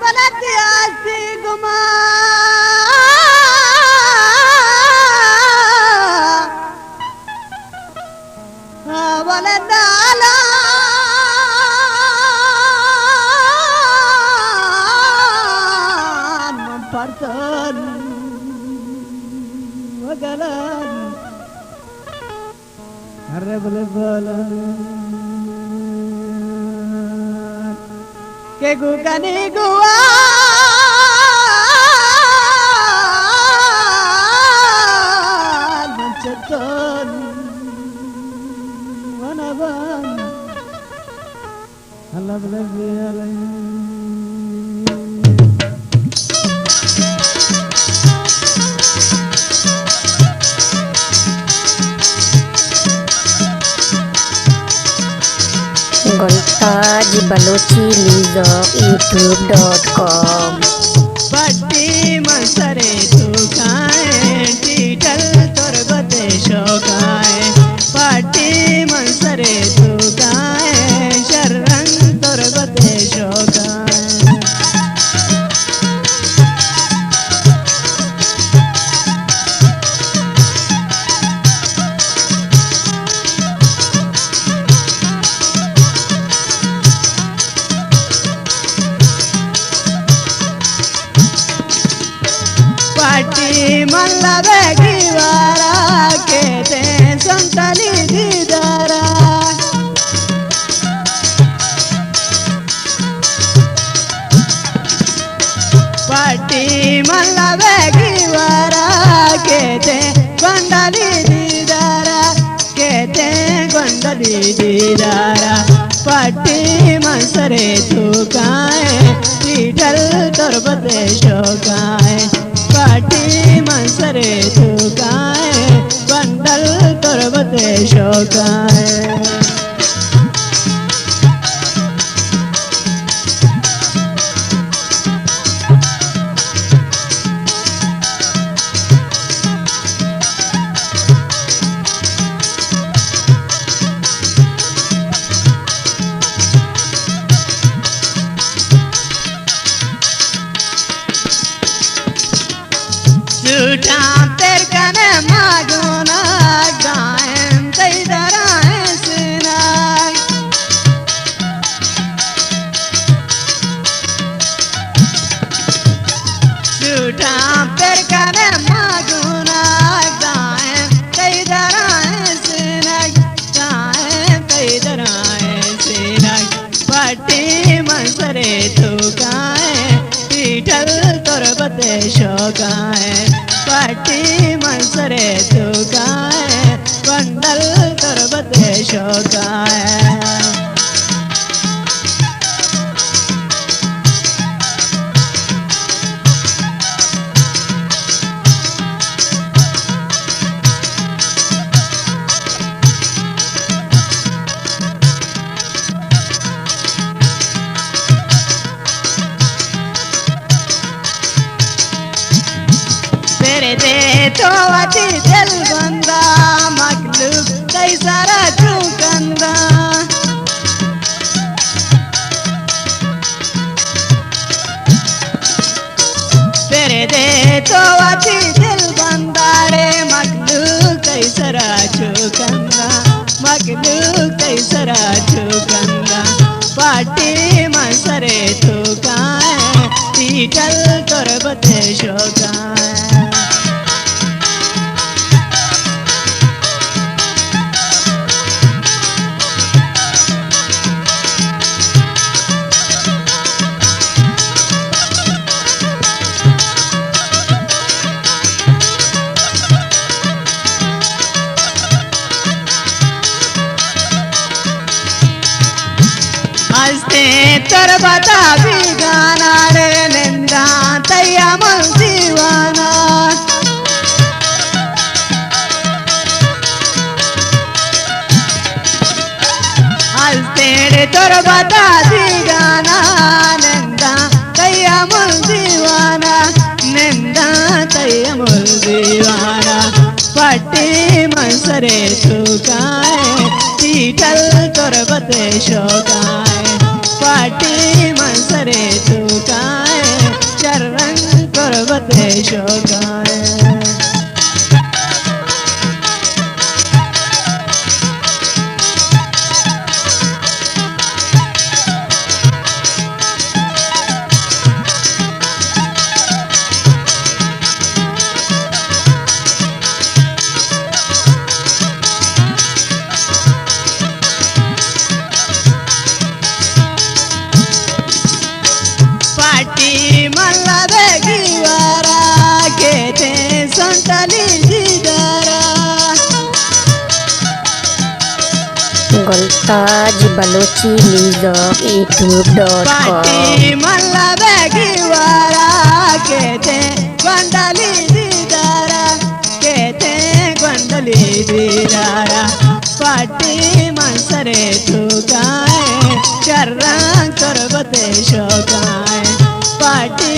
بلد آسی گما، ولد نالان من پرتن وگلن. ارے بلے بولن کہ گو کنی گوان من چتون ونبان. اللہ بلے بولن. Gultaj Balochi music YouTube dot com. پٹی من سرے تو کائیں، ٹیٹل تربت شوقائیں. پٹی من سرے تو کائیں، شرنگ تربت شوقائیں. پٹی من لبگی وارا، کیتیں سنتلی دیدارا. پٹی من لبگی وارا، کیتیں گونڈلی دیدارا. کیتیں گونڈلی دیدارا. پٹی من سرے تو کائیں، ٹیٹل تربت شوقائیں. پٹی من سرے تو کائیں، گونڈل تربت شوقائیں. سوٹاں تر کنے ماگونا، گائیں تئی درائیں سینگ. سوٹاں پر کنے ماگونا، گائیں تئی درائیں سینگ، گائیں تئی درائیں سینگ. پٹی من سرے تو کائیں، ٹیٹل تربت شوقائیں. پٹی من سرے تو کائیں، گونڈل تربت شوقائیں. پر دے تو وتی دل بندا، مخلوق تئی سرا چون کندا. پر دے تو وتی دل بندارے، مخلوق تئی سرا چو کندا، مخلوق تئی سرا چو کندا. پاٹی من سرے تو کائیں، ٹیٹل تربت شوقائیں. ہستیں تربتا بیگانا رے، ننداں تئی امل دیوانا. ہستیں تربتا بیگانا، ننداں تئی امل دیوانا، ننداں تئی امل دیوانا. پاٹی من سرے تو کائیں، ٹیٹل تربت شوقائیں. پاٹی من سرے تو کائیں، تے شوقائیں۔ پاٹی ملا دے گیوارا، کیتے سنٹلی دیدارا۔ Gultaj Balochi music YouTube dot com. پاٹی ملا دے گیوارا، کیتے گونڈلی دیدارا، کیتے گونڈلی دیدارا۔ پاٹی من سرے تو گائے، شران تربت شوقائیں۔ پاٹی